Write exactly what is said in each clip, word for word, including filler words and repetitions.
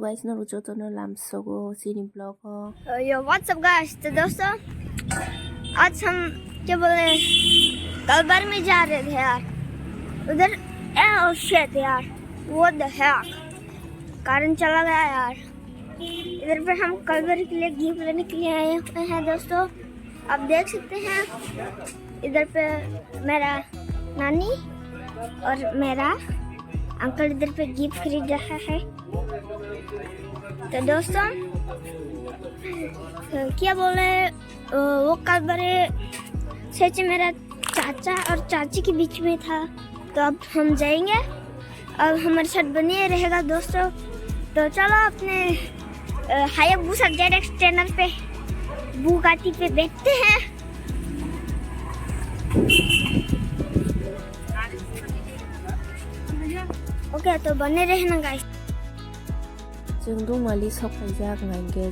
Guys, no rucho to no lamsogo sini vlog o. Uh, yo, what's up guys? तो दोस्तों, आज हम क्या बोले, कलबर में जा रहे थे यार। उधर, ए, oh shit यार, what the heck, कारण चला गया यार। इधर पे हम कलबर के लिए गिफ्ट लेने के लिए आए हुए हैं दोस्तों। आप देख सकते हैं इधर पे मेरा नानी और मेरा अंकल इधर पे गिफ्ट खरीद रहा है। तो दोस्तों, क्या बोले, वो कलबर से मेरा चाचा और चाची के बीच में था, तो अब हम जाएंगे। अब हमारे साथ बने रहेगा दोस्तों। तो चलो अपने, अ, हायाबुसा जेड एक्स ट्रेनर पे, बुगाटी पे बैठते हैं। ओके, तो बने रहना guys. Chwng Dungmali sok phaijak, hwnkhe,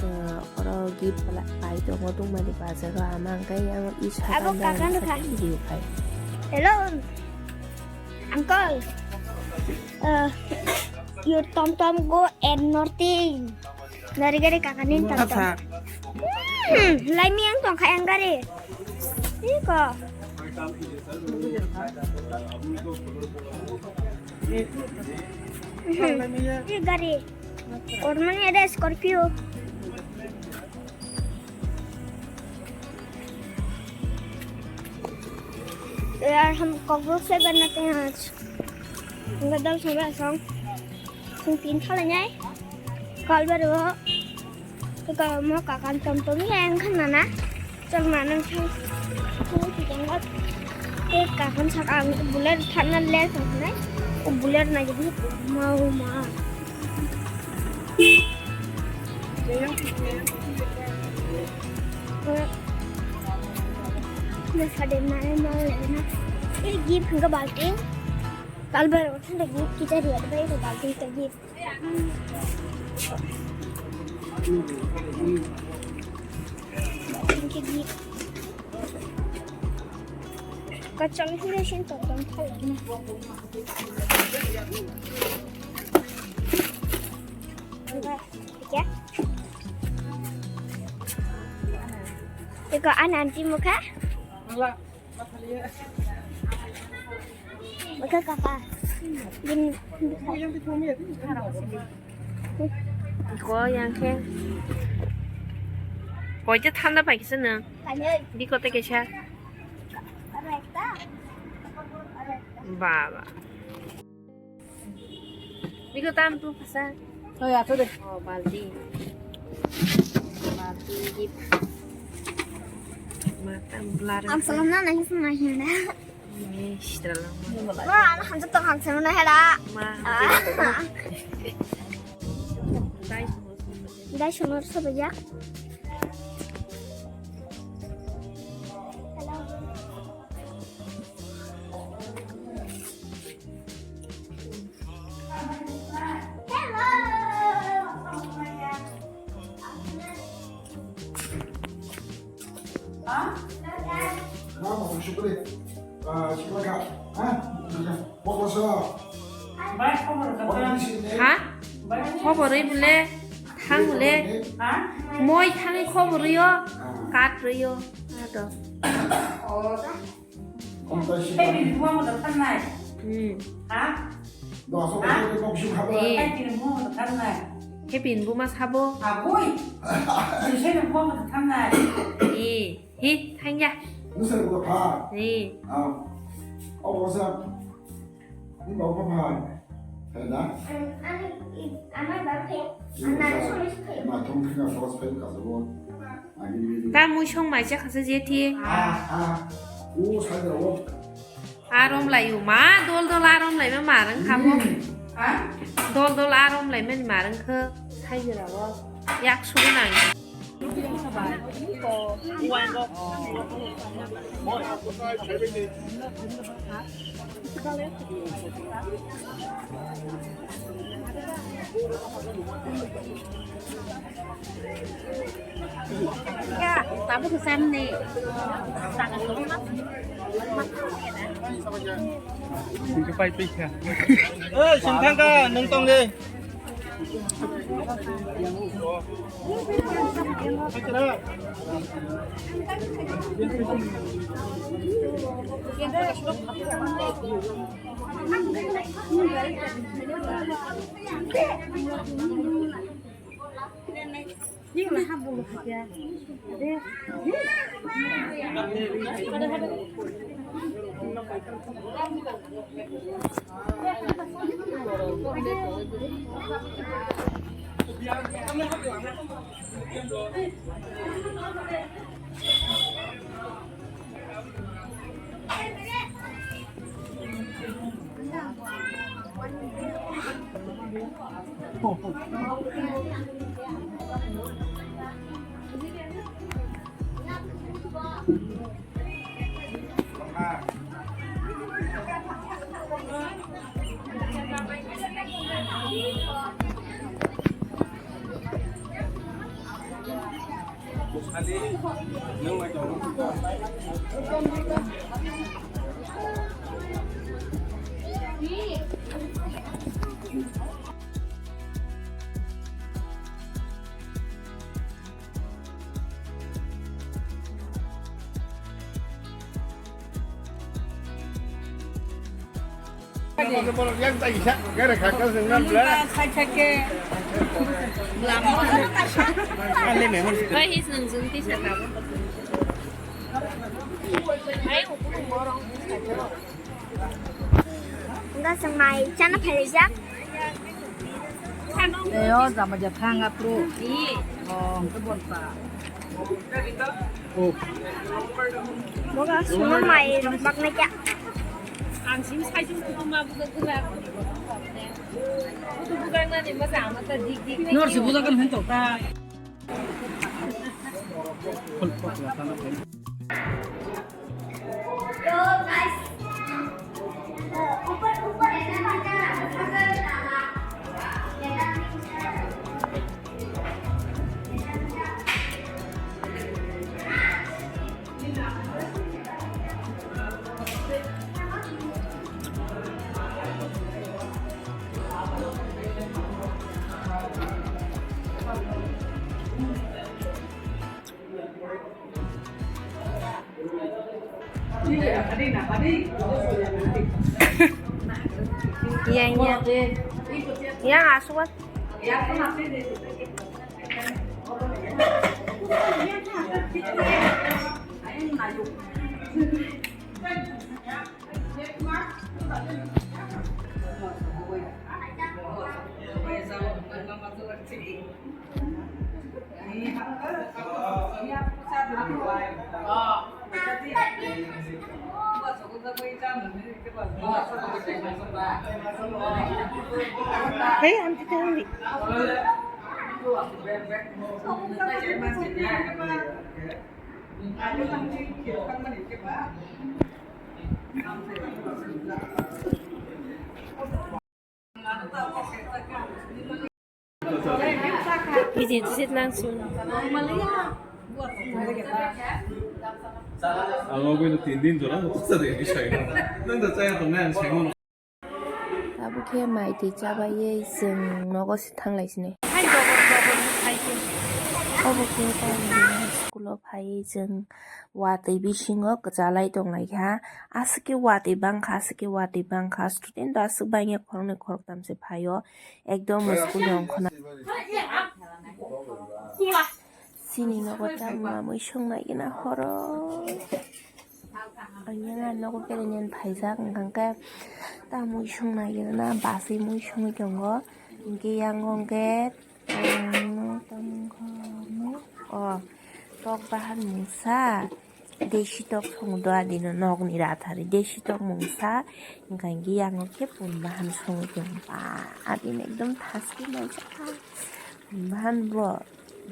uh, oro gift pala-, pai tongo Dungmali bazar o, ama hwnkhe yang i saka abo kakan rwkha. Gift pai. Hello, uncle. Uh, your tom tom go and nothing. Dari gari kakan ni tom tom. Asa. Hmm, lai mi yang tong kha yang gari. Iko. Hmm, ini gari. Kormani ada Scorpio. यार, हम कॉकरोच से बनाते हैं आज। गदल सुबह सॉन्ग। तुम तीन खा लेंगे। कल बरो। तो कल मो काकान तुम तो भी आएंगे खाना ना। चल मानम छो। तो चिकन का एक काकन साथ आम बुलेट थाना ले सकते हैं। वो बुलेट ना जब माऊ माँ। ये साढ़े नौ नौ लेना। ये गिफ्ट का बाल्टी। कल बर उठे तो गिफ्ट की चढ़ी है भाई तो बाल्टी तो gift. Kacang hiya sini totong kaya ini. Ya. Iko anan ti mukha. Mukha kaka. Din. Ko yang khe. Koi je thanda pai kisa nang. Di kote kisa. Baba. Biko tam tu kasa. Oh, ya, tu deh. Oh, balti. Balti di. Mata blur. Am salam na nahi suna hinda. Ini sitra lama. Ma, ana hanjak tong hanjak na hera. Ma. Dai sunor sabaja. Ha? Khobor rwi bole thang bole. Moi thangwi khobor rwi o, kat rwi o. Ado. Hmm. Happy ni buma sabo. Eh, hi, thangya. Eh. Ni baba phai. Hai na? Ani, i, amai ba phai. Ani na sori phai. Ma thong thina frost phai ka sabo. Ani ni. Ta mui song mai cha khasa je thi. Ah, ah. O sai da o. Arom lai u ma, dol dol arom lai ma marang khabo. Hmm. Ha? Dol dol arom lai ma marang khe. Sai jera o. Yak suru nang. Tabuk samni. Pai pai kha. Oi, sing thang kha, nung tong de. Wngkha chwng mai chana phailaijak. Eyo, jama ja thang atru. Oh, hwnkhe bonta. Oh. Boga sumo mai rok baknai kya. Ang sini sai sini kutu ma buka kutu. Kutu buka nani masa ama ta dik dik. Nor si buka kan hento ta. Yang, yang. Yang asuhan. Hey, auntie, tell me. Bini jit nang sun. Ang obo no tin din jora no kisa de ni sai. Nang da chaya tong nai ang sai mo. Abo khe mai twi chabaiwi chwng nogo se thanglai sini. Obo khe tamni school o phaiwi chwng watwi bisingo kwchalai tonglaikha. Aswk khe watwi bangkha, aswk khe watwi bangkha. Student rok aswk bangya khoroknwi khoroktham se phaio. Ekdom school ni ongkhorna. Chini nogo tamo mui swngnai gina horo. Ang yang nogo beraini phaijak, hwnkhe ta mui swngnai gina na baswi mui songwi tongo. Hwnkhe yang hwnkhe, um, tamo wngkha, o tok bahan mungsa. Desi tok song do adino nokni rathari desi tok mungsa, hwnkha hwnkhe yango khe pun bahan songwi tong ba adino ekdom thaski naijak kha. Pun bahan bo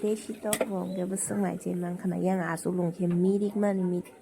desi tok bo hwnkhe bwswk naichai mankha na, yang achuklo hwnkhe mirik mani mirik.